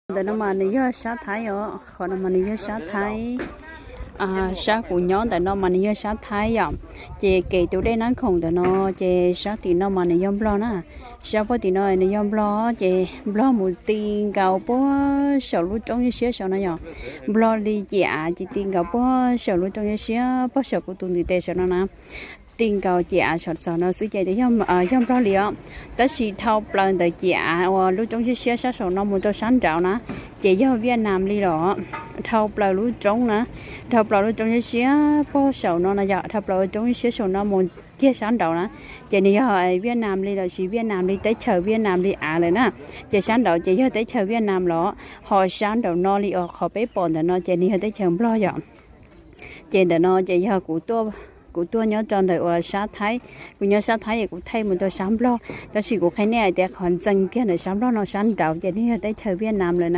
Ntawm no mas nws yog sab Thaib os, qhov no mas nws yog sab Thaib. Sab kuv nyob ntawm no mas nws yog sab Thaib yom. Ces kev tus dej Nab Khoom ntawm no, ces sab tim no mas nws yog Nplog na. Sab puag tim no nws yog Nplog, ces Nplog mus ti nkaus puag saum lub roob siab saum no yom. Nplog li ciam av ces ti nkaus puag saum lub roob siab siab puag saum kuv tus ntiv tes saum no na. Ti nkaus ciam av saum txog no xwb ces yog Nplog li os. Tab sis dhau plaws ntawm ciam av uas lub roob siab siab sab saum no mus rau sab nraud na, ces yog Viaj Nam li los. Dhau plaws lub roob na, dhau plaws lub roob siab siab puag saum no no yog dhau plaws lub roob siab saum no mus kiag sab nraud na, ces nws yog Viaj Nam li lossis Viaj Nam li teb chaws Viaj Nam li av lawm na. Ces sab nraud ces yog teb chaws Viaj Nam los, ho sab nraud no li uas qhov peb pom ntawm no ces nws yog teb chaws Nplog yom. Ces ntawm no ces yog kuv tuaj nyob rau ntawm uas sab Thaib, kuv nyob sab Thaib es kuv thaij mus rau sab Nplog, tab sis kuv qhia nej hais tias qhov ntxeev kiag ntawm sab Nplog no sab nraud ces nws yog teb chaws Viaj Nam lawm.